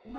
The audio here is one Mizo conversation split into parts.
Hei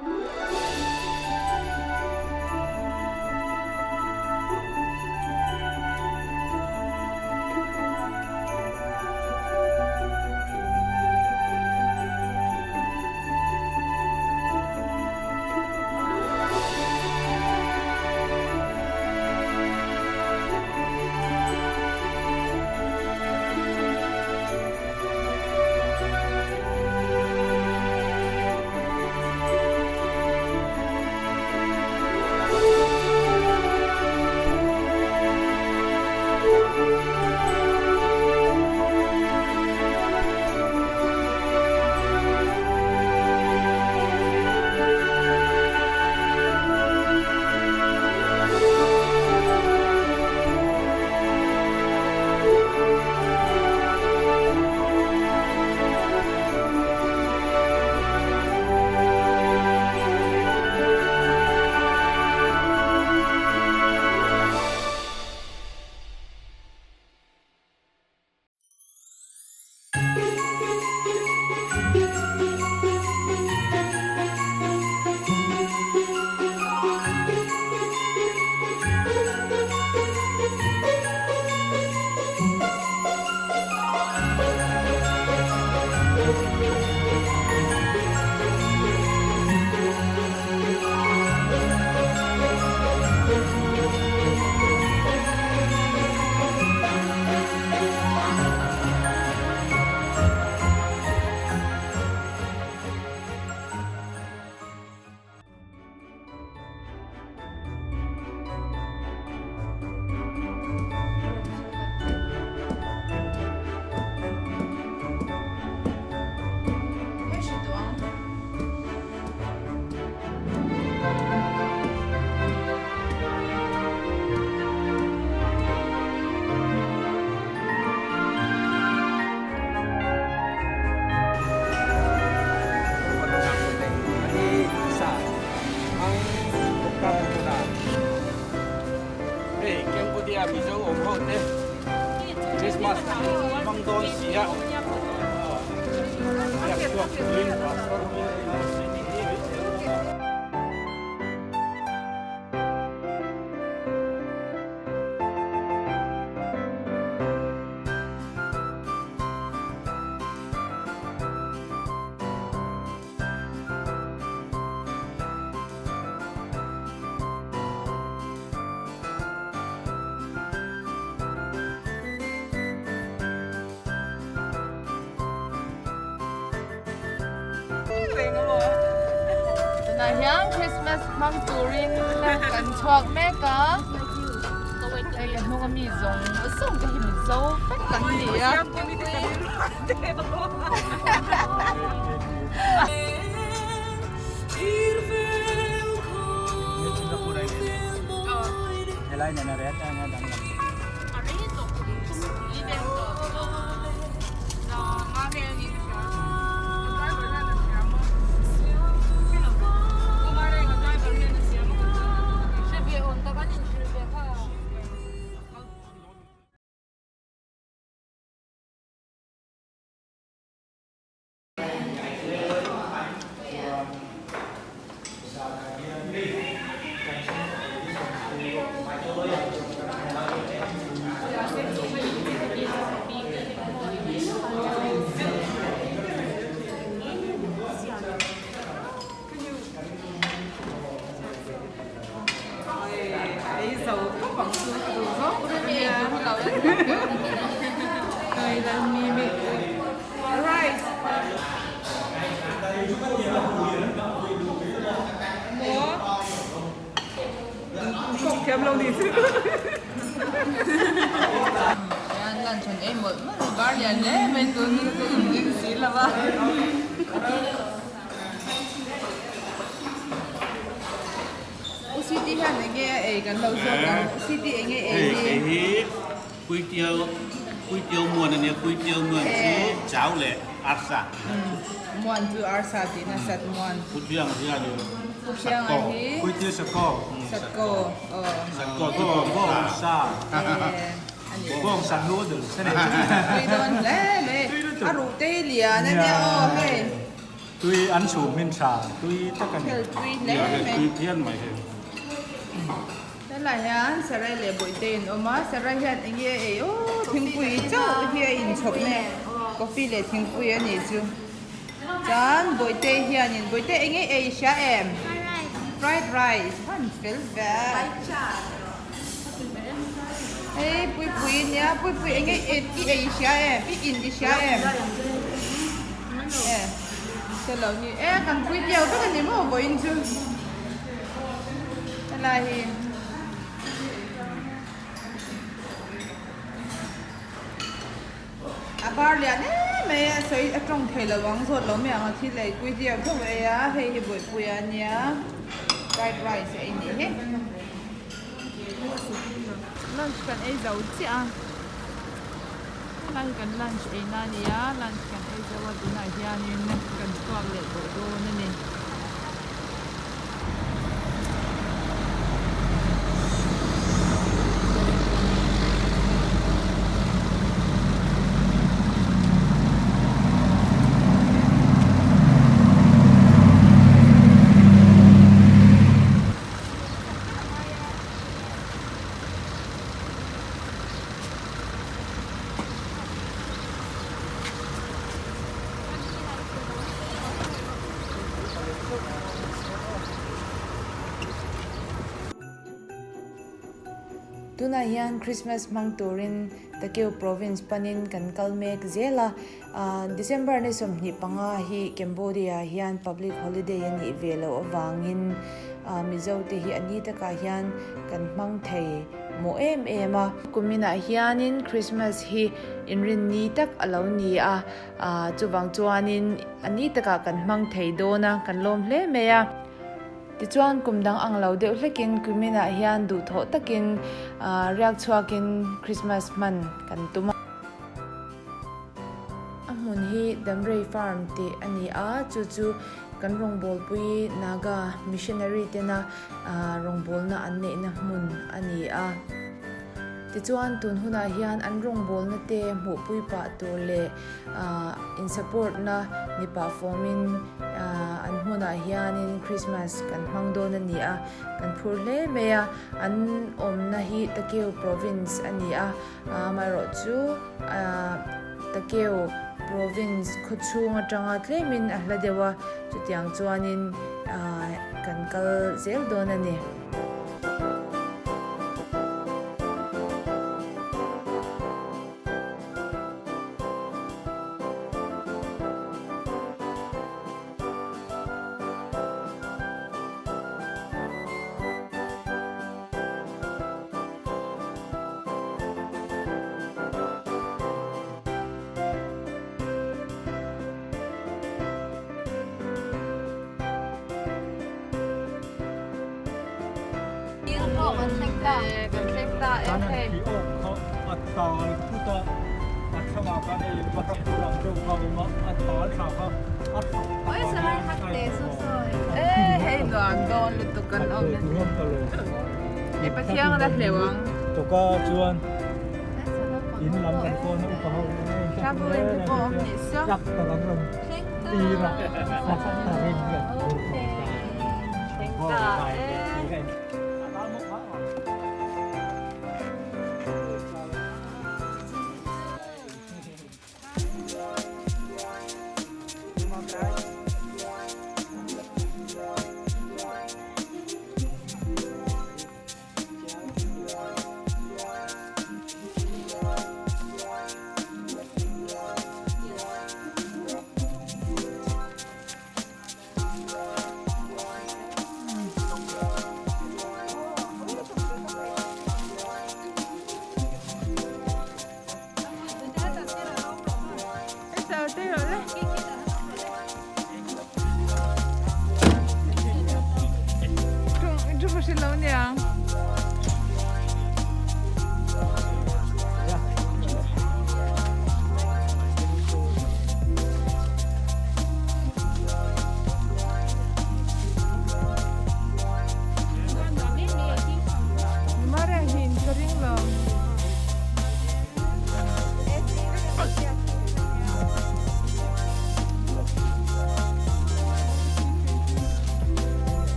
Cambodia Mizo awm ho te Christmas hmang dawn si a biak chhuak turin pastor Tunah hian Christmas hmang turin kan chhuak mek a, hei ka hnung ami zawng zawng te hi mizo vek kan ni a. UCT hian enge a ei kan lo zawk ang UCT enge ei hi. Hei hi Puitiau Puitiau muan ania Puitiau muan chu chau leh arsa. Muan chu arsa tihna sat muan. Puthiang hianin Puthianga hi Puitiau satkaw. Satkaw aw. Satkaw chu bawngsa. Bawngsa noodles a ni. Tui dawn hle mai. A ruh te hi lian ania aw hei. Tui an chhum hmin tha tui tak a ni. Khel tui hle mai. Tui phian mai hei. Helai hian Sarai leh Bawihte in awm a, Sarai hian eng nge a ei aw thingpui chauh hi a inchhawp mai a, coffee leh thingpui a nih chu. Chuan Bawihte hianin Bawihte eng nge ei hria em? Fried rice hman fel ve. Hei Puipui nia Puipui eng nge i ei hria em? I in i hria em? E hre lo ni e kan pui diau vek a ni maw vawiin chu helai hi. A bar lian em mai a sawi a tawng thei lo ang zawt lo mai ang a thil ei pui diau theuh ei a hei hi bawihpui a nia fried rice a ei nih hi. Lunch kan ei zo chiah a helai hi kan lunch ei na a ni a lunch kan ei zo a tunah hianin kan chhuak leh tawh dawn a ni. Tunah hian Christmas hmang turin Takeo Province panin kan kal mek zel a, December ni 25 hi Cambodia hian public holiday a nih ve loh avangin Mizo te hi a ni takah hian kan hmang thei mawh em em a. Kuminah hianin Christmas hi inrinni tak a lo ni a, chuvang chuanin a ni takah kan hmang thei dawn a, kan lawm hle mai a. Tichuan kum dang ang lo deuh hlekin kuminah hian duhthawh takin riak chhuakin Christmas hman kan tum a. A hmun hi Damrei Farm tih a ni a, chu chu kan rawngbawlpui Naga missionary tena rawngbawlna an neihna hmun a ni a. Tichuan tun hunah hian an rawngbawlna te hmuhpui pah tur leh in support na ni pah fawmin an hmunah hianin Christmas kan hmang dawn a ni a, kan phur hle mai a, an awmna hi Takeo province a ni a, amaherawh chu Takeo province khawchhung atanga tlemin a hla deuh a, chutiang chuanin kan kal zel dawn a ni. Kan thleng ta e hei. E hei nuam dawn lutuk kan awm na. Hei Pathian a la hleuh ang. Tawka chuan in lam kan kawn a upa ho Trampoline te pawh awm nih saw. Tak tak an rawn tir a. Thleng ta e.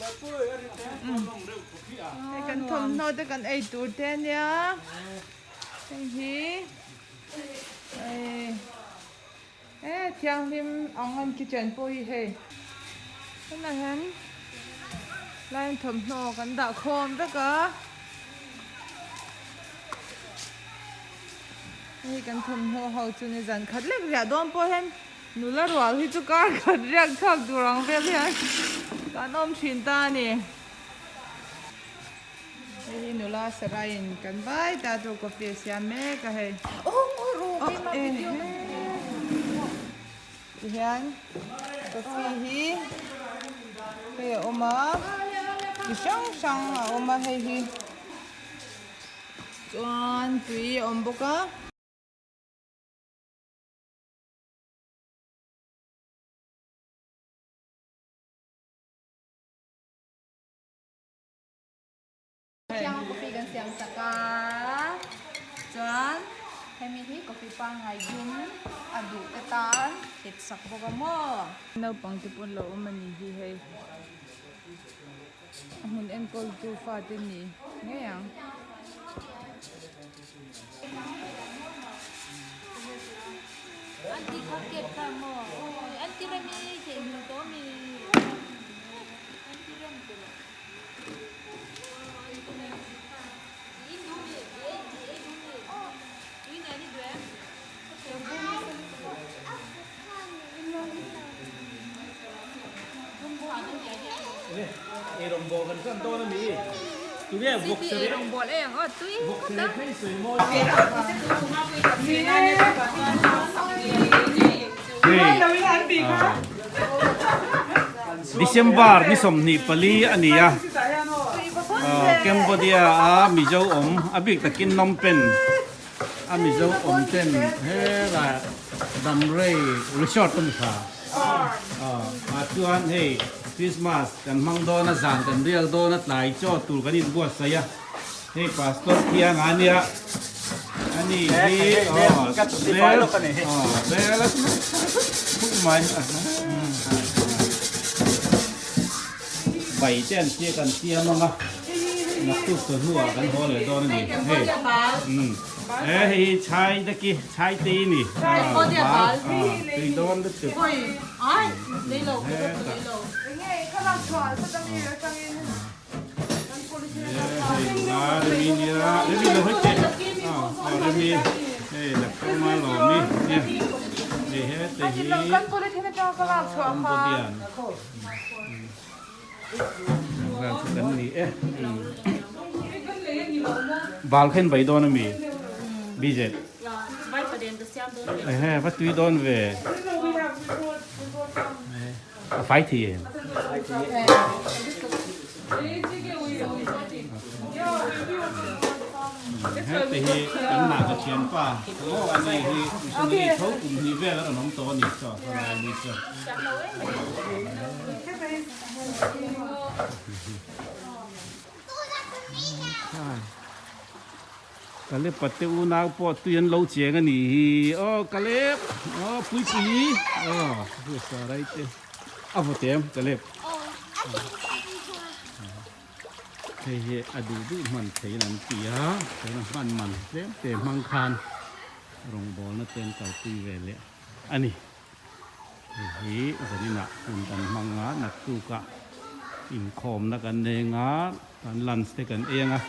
Hei kan thawmhnaw te kan ei tur te ania hei hi hei e thianghlim ang an kitchen pawh hi hei tunah hian line thawmhnaw kan dah khawm vek a hei kan thawmhnaw ho chu ni zan khat lek riah dawn pawh hian. Nula rual hi chu kar khat riak chhuak tur ang vel hian kan awm thin ta a ni. Hei hi nula Saraiin kan vai ta chu coffee a siam mek a hei. Tihian coffee hi hei a awm a, chi hrang hrang a awm a hei hi chuan tui a awm bawk a. Thiang coffee kan siam sak a chuan hemi hi coffee pangngai dum a duh te tan hit sak bawk a maw. Naupang te pawh an lo awm a ni hi hei a hmun enkawl tu fate ni ngei ang. An ti kha ket kha maw awi an ti rem i theihnghilh tawh ami an ti rem tawh lo i in duh mi i ei i ei duh mi tui nen i duh em Eirawngbawl kan hran dawn a ni. Tunge vawk City eirawngbawl ei ang aw tui vawk ngawt a. phei sawi mawi December ni 24 a ni a, Cambodia a Mizo awm a bik takin Phnom Penh a Mizo awm ten helai Damrei Resort a ni kha. Ah chuan hei Christmas kan hmang dawn a zan kan riak dawn a tlai chaw tur kan inbuatsaih a hei Pastor Thianga a nia ani hi aw rel aw rel a khuk mai bai te an tia kan siam ang a naktuk chawhnuah kan haw leh dawn a ni hei umm. E hei hi chai te ki chai te i ni bal tui dawn lutuk heta remi nia remi lo hawi teh remi hei lakthuma lawmi nia hei hete hi Cambodian vel chu kan ni e bal kha in bai dawn ami bz ehe va tui dawn ve a fai thei em hete hi kan nah ka thianpa ani hi missionary tho kum hnih vel a rawn awm tawh a ni chaw helai ni chu. Kalep pate unau pawh tui an lo cheng a nih hi aw Kalep aw puipui aw sarai te a vaw tem Kalep hei hi a duh duh hman theiin an ti a tuna hman man tlem te hmang khan rawngbawlna te an kalpui ve leh a ni. Hei hi zaninah hun kan hmang a, naktukah inkhawmna kan nei ang a, kan lunch te kan ei ang a,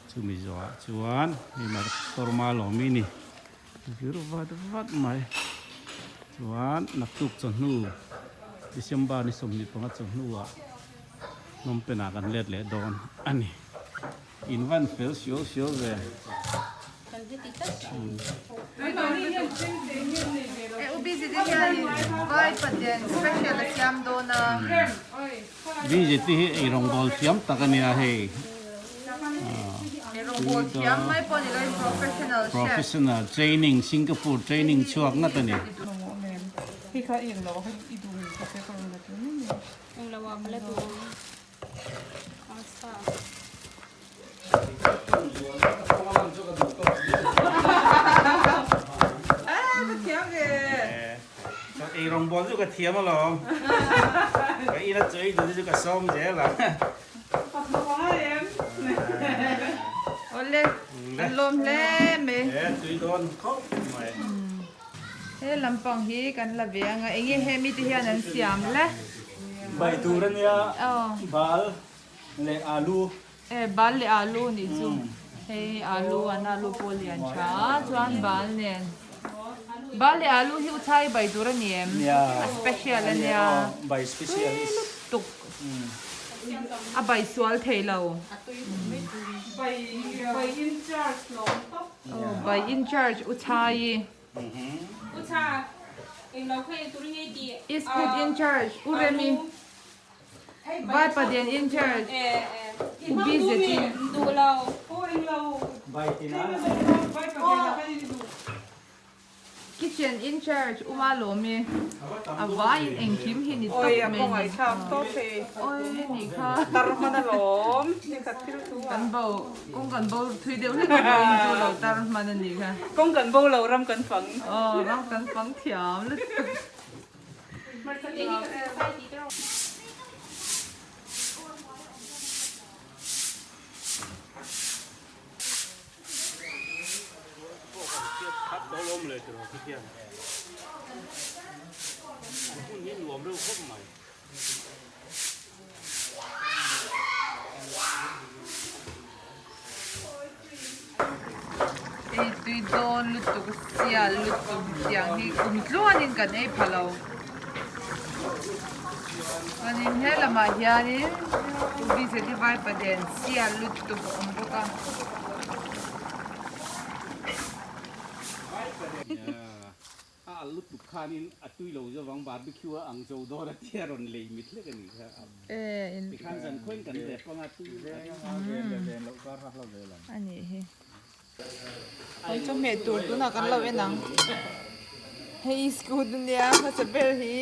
chumi zawhah chuan hei Martorma lawmi ni vir vat vat mai chuan naktuk chawhnu December ni 25 chawhnuah Phnom Penh ah kan let leh dawn a ni. In van fel siau siau ve. Busy te hi ei rawngbawl thiam tak a nia hei. Professional training Singapore training chhuak ngat a ni. Ei rawng bawl chu ka thiam alawm. Ka ina chaw ei duh te chu ka sawm zel ang. Awle, an lawm hle mai. He tui dawn khawp mai. He lampang hi kan la ve anga enge hemi te hian an siam le? Bai tur ania bal leh alu. E bal leh alu nih chu hei alu an alu pawh lian tha a chuan bal nen bal leh alu hi uchai bai tur ani em? A special ania. Bai specialist. Tuk a bai sual thei lo. Bai in charge lawm tawp. Bai in charge uchai. Is food in charge u Remi Vai Padian in charge u Bizeti. Kitchen in charge u Malawmi a vaiin engkim hi ni tawp mai ni. Oi ni kha. Kan bo kawng kan bo thui deuh hlek a pawhin chu lo tar hman a nih kha. Kawng kan bo lo ram kan fang. Aw ram kan fang thiam lutuk. Ei tui dawn lutuk sial lutuk tiang hi kum tluanin kan ei pha lo. Chuanin he lamah hianin ubi zeti vaipa den sial lutuk a awm bawk a. A al lutuk khanin a tui lo zawang barbecue a ang zo dawn a tia rawn lei mit hlek a nih kha. Tikhan zan khawiin kan rep anga tui a nih hi. Kan chawhmeh tur tunah kan lo en ang. Hei scoot ania hmasa ber hi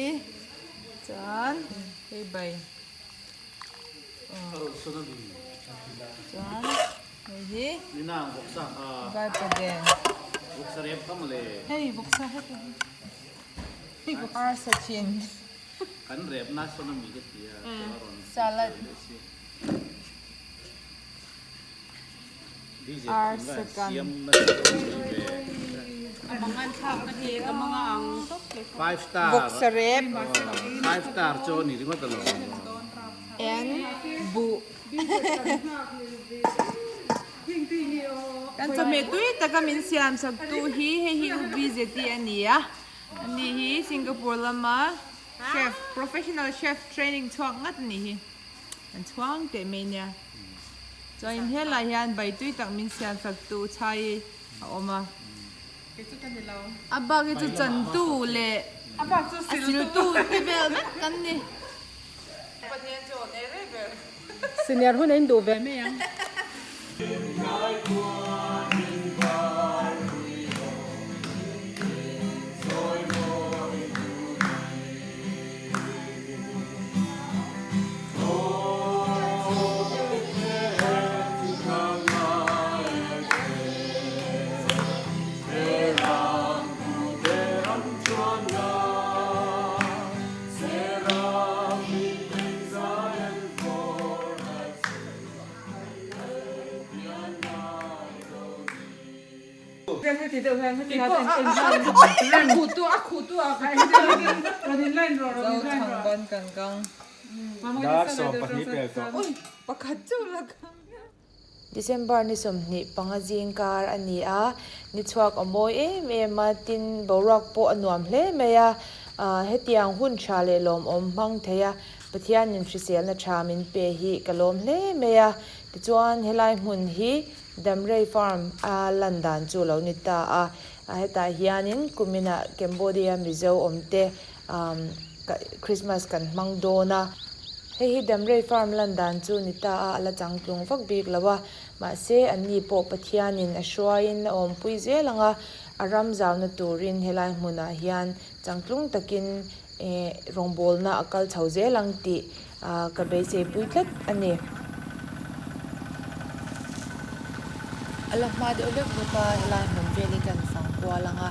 chuan hei bai chuan Hei hi vaipaden hei vawksa heti hi arsa thin salad arsa kan vawksa rep and buh. Kan chawhmeh tui taka min siam sak tu hi hei hi U BZT a ni a, ani hi Singapore lama chef professional chef training chhuak ngat a nih hi, an chhuang teh mai nia. Chuanin helai hian bai tui tak min siam sak tu chai a awm a, a bak hi chu chantu leh a siltu te vel vek kan ni. Senior hun a in duh ve mai ang. December ni 25 zing kar a ni a, ni chhuak a mawi em em a, tin boruak pawh a nuam hle mai a, hetiang hun tha leh lawmawm hmang thei a, Pathianin hriselna tha min pe hi ka lawm hle mai a, tichuan helai hmun hi Damrei Farm a lan dan chu lo ni ta a, hetah hianin kuminah Cambodia Mizo awmte Christmas kan hmang dawn a. Hei hi Damrei Farm lan dan chu ni ta a, a la changtlung vak bik lo a. Mahse, anni pawh Pathianin a hruaiin a awmpui zel ang a, a ram zauna turin helai hmunah hian changtlung takin rawngbawlna a kal chho zel ang tih ka beiseipui tlat a ni. A la hma deuh hlek bawk a, helai hmun vel hi kan fang kual ang a.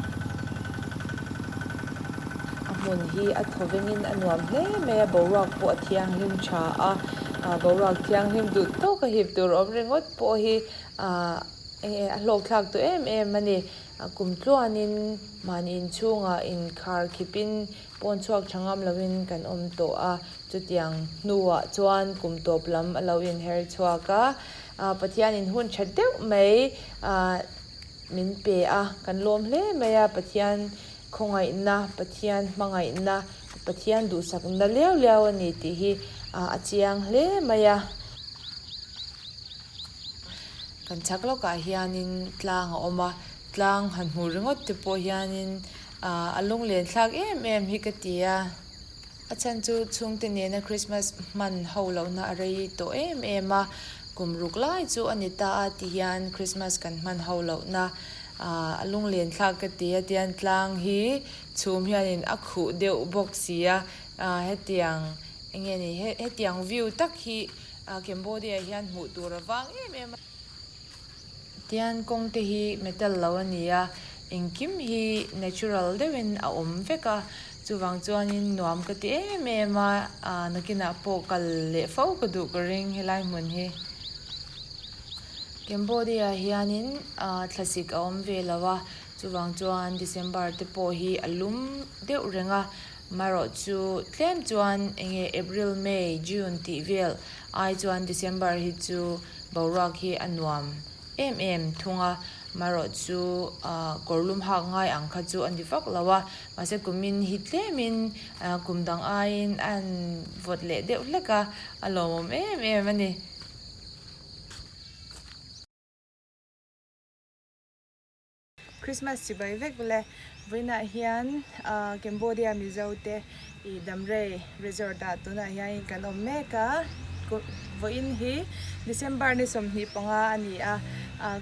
A hmun hi a thawvengin a nuam hle mai a, boruak pawh a thianghlim tha a, boruak thianghlim duh tawk a hip tur awm ringawt pawh hi ahh enge a hlawk thlak tawh em em a ni. Kum tluanin mahni inchhungah inkhar khipin pawn chhuak tha ngam lovin kan awm tawh a, chutiang hnuah chuan kum tawp lam a lo inher chhuak a, Pathianin hun tha deuh mai ahh min pe a, kan lawm hle mai a, Pathian khawngaihna, Pathian hmangaihna, Pathian duhsakna liau liau a ni tih hi a chiang hle mai a. Kan chhak lawkah hianin tlang a awm a, tlang han hmuh ringawt te pawh hianin a lunglen thlak em em hi ka ti a. A chhan chu chhungte nena Christmas hman ho lohna a rei tawh em em a, kum ruk lai chu a ni ta a ti hian Christmas kan hman ho lohna a lunglen thlak ka ti a tian tlang hi chhum hianin a khuh deuh bawk si a, hetiang eng nge ni hetiang view tak hi Cambodia hian hmuh tur a vang em em a. Tian kawng te hi metal lo a ni a, engkim hi natural deuhin a awm vek a, chuvang chuanin nuam ka ti em em a, nakinah pawh kal leh fo ka duh ka ring helai hmun hi. Cambodia hianin thlasik a awm ve lo a, chuvang chuan December te pawh hi a lum deuh reng a, Marawh chu tlem chuan enge April, May, June tih vel ai chuan December hi chu boruak hi a nuam em em thung a, marawh chu kawrlum hak ngai ang kha chu a ni vak lo a, mahse kumin hi tlemin kum dang aiin a han vawt leh deuh hlek a, a lawmawm em em a ni. Christmas chibai vek le. Vawiinah hian Cambodia Mizo te ih Damrei Resort ah tunah hian kan awm mek a. Vawiin hi December ni 25 a ni a,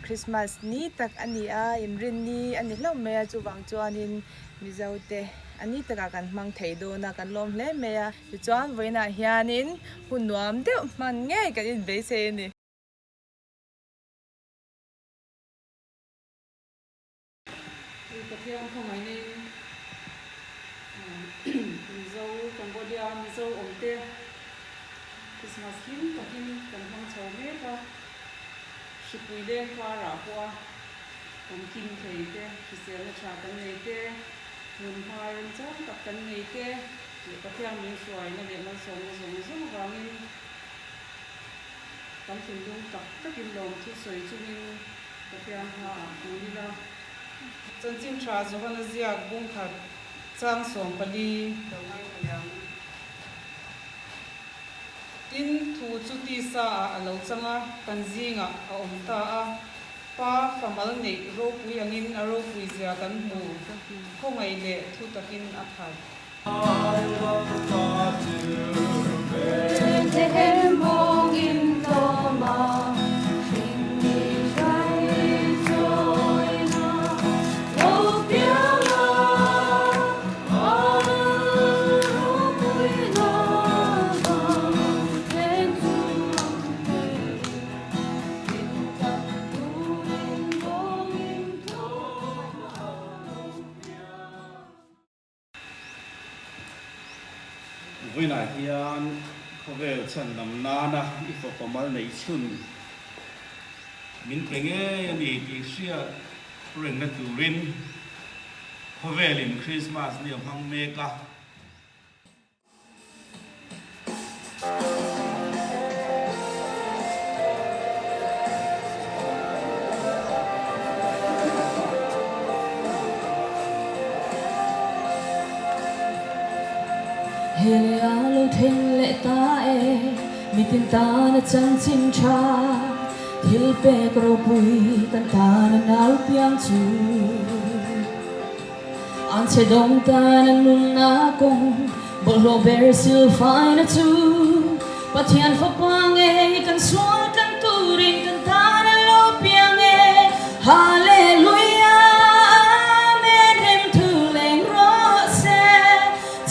Christmas ni tak a ni a, inrinni a ni hlauh mai a, chuvang chuanin Mizo te a ni takah kan hmang thei dawn a, kan lawm hle mai a. Tichuan vawiinah hianin hun nuam deuh hman ngei kan inbeisei a ni. Hei Pathian khawngaihna in Mizo, Cambodia Mizo awm te Christmas hlim takin kan hmang chho mek a, hripui leng karah pawh a kan kim thei te, hriselna tha kan nei te, hmun hma remchang tak kan nei te leh Pathian min hruaina leh malsawmna zawng zawng avangin kan thinlung tak takin lawmthu sawi chungin Pathian hmaah kun ila. Chanchin tha Johana ziak bungkhat chang 14 lo ngaithla leh ang. Tin, thu chu tisa ah a lo chang a, kan zingah a awm ta a. Pa famal neih ropui angin a ropui zia kan hmu, khawngaih leh thu takin a khat. Vawiinah hian khawvel chhandam nana i fapa mal neih chhun min pe ngei a ni tih hriat rengna turin khawvelin Krismas ni a hmang mek a. He a lo thleng leh ta e, mitin tana chanchin tha, thil pek ropui kan tana nau piang chu. An chhe dawng tan an nunna kawng bawlhhlawh ber silfaina chu Pathian fapa ngei kan sual tlang turin kan tan a lo piang e. Hallelujah Amen rem thu leng rawh se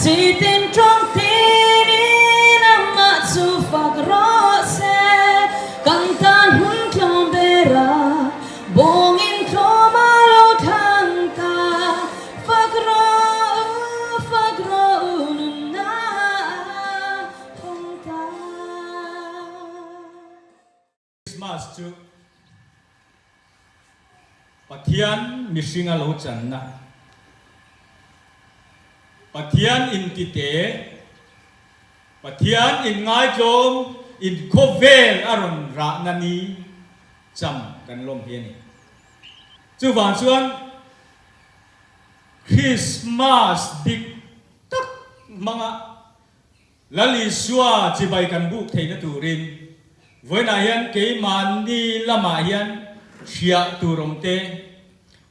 Chi tin tawng tin in amah chu fak rawh se Kan tan hun tlawm bera Bawngin tlawm a lo thlang ta, fak rawh u, fak rawh. chu Pathian mihringa lo channa, Pathian intite, Pathian inngaitlawm in khawvel a rawn rahna ni cham kan lawm hi a ni. Chuvang chuan Christmas dik tak hmanga Lal Isua chibai kan buk theihna turin vawiinah hian keimahni lamah hian hriah tur awm te,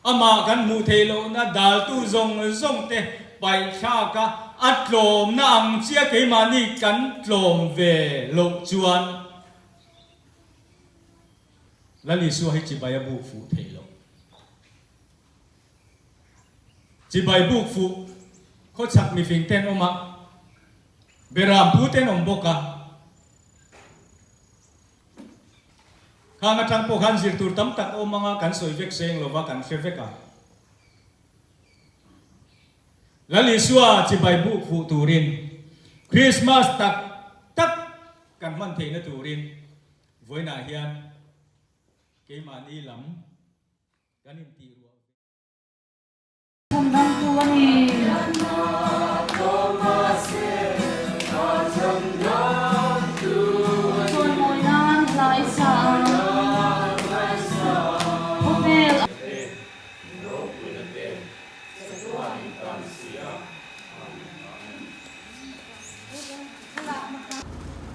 amah kan hmuh theih lohna daltu zawng zawng te paihthlak a, a tlawmna ang chiah keimahni kan tlawm ve loh chuan Lal Isua hi chibai a buk fuh theih loh. Chibai buk fuh khawchhak mifing ten awm a, Beram pu ten awm bawk a. Khang atang pawh khan zir tur tam tak awm anga kan sawi vek seng lova kan hre vek a. Lal Isua chibai buk fuh turin Krismas tak tak kan hman theihna turin vawiinah hian keimahni lam Kan intih ruah ve. Chhandamtu a ni. Chawimawi nan hla i sa ang. Khawvel a.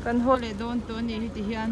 Kan haw leh dawn tawh a nih hi ti hian.